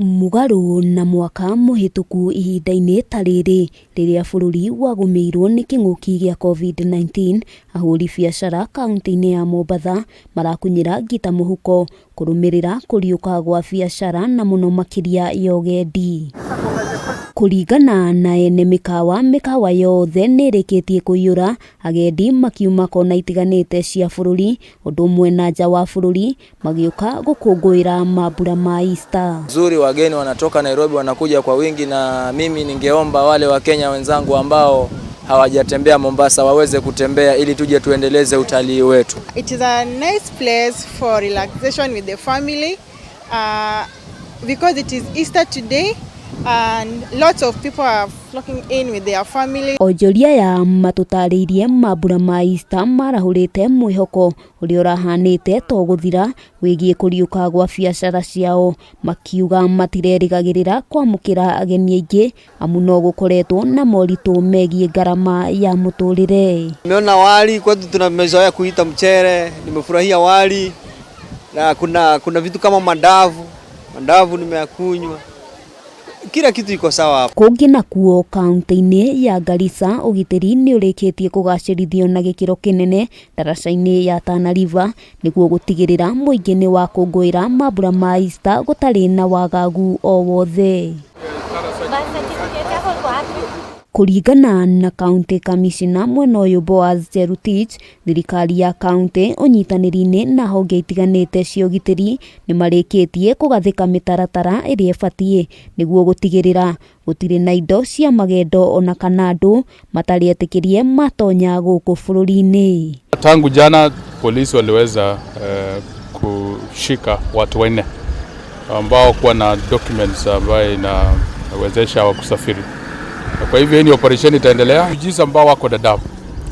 Mũgarũ na mwaka mũhĩtũku ihinda-inĩ ta rĩrĩ rĩrĩa bũrũri wagũmĩirwo nĩ kĩng'ũki gĩa COVID-19, ahũri biacara kaunti-inĩ ya Mombatha marakunyĩra ngita mũhuko kũrũmĩrĩra kũriũka gwa biacara na mũno makĩria ya ũgendi. Kũringana na ene mĩkawa, mĩkawa yothe nĩ ĩrĩkĩtie kũiyũra agendi makiuma kona itiganĩte cia bũrũri ũndũ ũmwe na nja wa bũrũri magĩũka gũkũngũĩra mambura ma Easter. Nzuri, wageni wanatoka Nairobi wanakuja kwa wingi, na mimi ningeomba wale Wakenya wenzangu ambao hawajatembea Mombasa waweze kutembea ili tuje tuendeleze utalii wetu. It is a nice place for relaxation with the family because it is Easter today and lots of people are flocking in with their family. Onjoria aya matũtarĩirie mambura ma Easter marahũrĩte mwĩhoko ũrĩa ũrahanĩte to gũthira wĩgiĩ kũriũka gwa biacara ciao, makiuga matirerĩgagĩrĩra kwamũkĩra ageni aingĩ amu no gũkoretwo na moritũ megiĩ ngarama ya mũtũrĩre. Nimeona wali kwetu tumezoea kuita mchere, nimefurahia wali na kuna vitu kama mandavu, mandavu nimeyakunywa. Kila kitu iko sawa hapa. Kũngĩ nakuo kaunti-inĩ ya Garissa ũgitĩri nĩ ũrĩkĩtie kũgacĩrithio na gĩkĩro kĩnene ndaraca-inĩ ya Tana River nĩguo gũtigĩrĩra mũingĩ nĩ wakũngũĩra mambura ma Easter gũtarĩ na wagagu o wothe. Kũringana na County Commissioner mwena ũyũ Boaz Cherutich, thirikari ya kaunti ũnyitanĩri-inĩ na honge itiganĩte cia ũgitĩri nĩ marĩkĩtie kũgathĩka mĩtaratara ĩrĩa ĩbatiĩ nĩguo gũtigĩrĩra gũtirĩ na indo cia magendo ona kana andũ matarĩ etĩkĩrie matonya gũkũ bũrũri-inĩ. Tangu jana polisi waliweza kushika watu wanne ambao kuwa na documents ambayo inawezesha wa kusafiri. Kwa hivyo hii ni operation itaendelea. Refugees ambao wako Dadaab,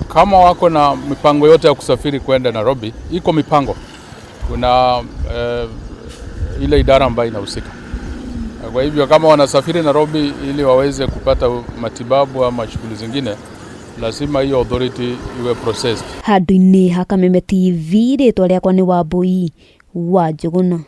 kama wako na mipango yote ya kusafiri kwenda Nairobi, iko mipango, kuna ile idara ambayo inahusika. Kwa hivyo kama wanasafiri Nairobi ili waweze kupata matibabu ama shughuli zingine, lazima hiyo authority iwe processed. Handũ-inĩ ha Kameme TV, rĩtwa rĩakwa nĩ Wambui wa Njũgũna.